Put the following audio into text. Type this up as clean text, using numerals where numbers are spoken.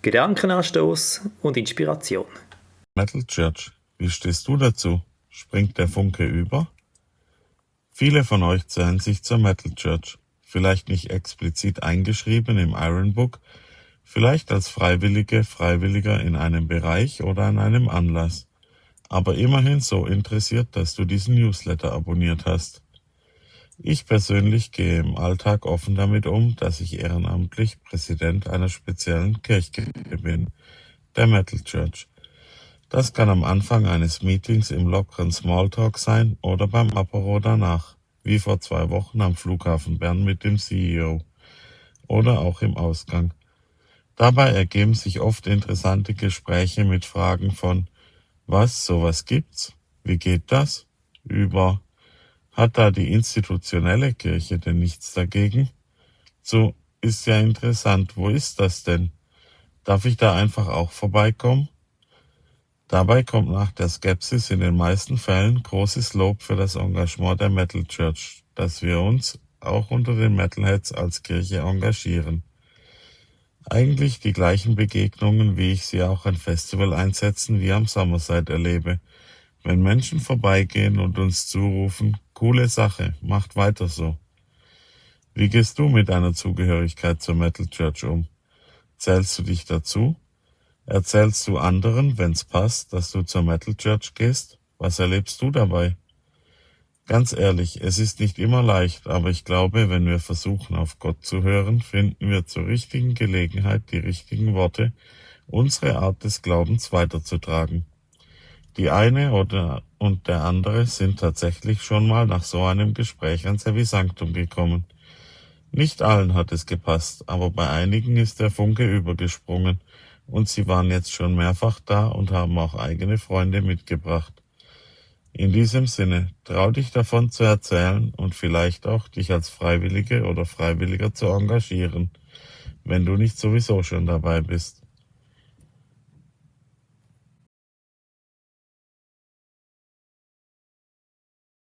Gedankenanstoß und Inspiration. Metal Church, wie stehst du dazu? Springt der Funke über? Viele von euch zählen sich zur Metal Church, vielleicht nicht explizit eingeschrieben im Iron Book, vielleicht als Freiwilliger in einem Bereich oder an einem Anlass, aber immerhin so interessiert, dass du diesen Newsletter abonniert hast. Ich persönlich gehe im Alltag offen damit um, dass ich ehrenamtlich Präsident einer speziellen Kirche bin, der Metal Church. Das kann am Anfang eines Meetings im lockeren Smalltalk sein oder beim Apero danach, wie vor 2 Wochen am Flughafen Bern mit dem CEO, oder auch im Ausgang. Dabei ergeben sich oft interessante Gespräche mit Fragen von „Was, sowas gibt's? Wie geht das?" über „Hat da die institutionelle Kirche denn nichts dagegen?" zu „Ist ja interessant, wo ist das denn? Darf ich da einfach auch vorbeikommen?" Dabei kommt nach der Skepsis in den meisten Fällen großes Lob für das Engagement der Metal Church, dass wir uns auch unter den Metalheads als Kirche engagieren. Eigentlich die gleichen Begegnungen, wie ich sie auch an Festival-Einsätzen wie am Summerside erlebe. Wenn Menschen vorbeigehen und uns zurufen, coole Sache, macht weiter so. Wie gehst du mit deiner Zugehörigkeit zur Metal Church um? Zählst du dich dazu? Erzählst du anderen, wenn's passt, dass du zur Metal Church gehst? Was erlebst du dabei? Ganz ehrlich, es ist nicht immer leicht, aber ich glaube, wenn wir versuchen, auf Gott zu hören, finden wir zur richtigen Gelegenheit die richtigen Worte, unsere Art des Glaubens weiterzutragen. Die eine und der andere sind tatsächlich schon mal nach so einem Gespräch ans Servisanctum gekommen. Nicht allen hat es gepasst, aber bei einigen ist der Funke übergesprungen und sie waren jetzt schon mehrfach da und haben auch eigene Freunde mitgebracht. In diesem Sinne, trau dich davon zu erzählen und vielleicht auch dich als Freiwillige oder Freiwilliger zu engagieren, wenn du nicht sowieso schon dabei bist.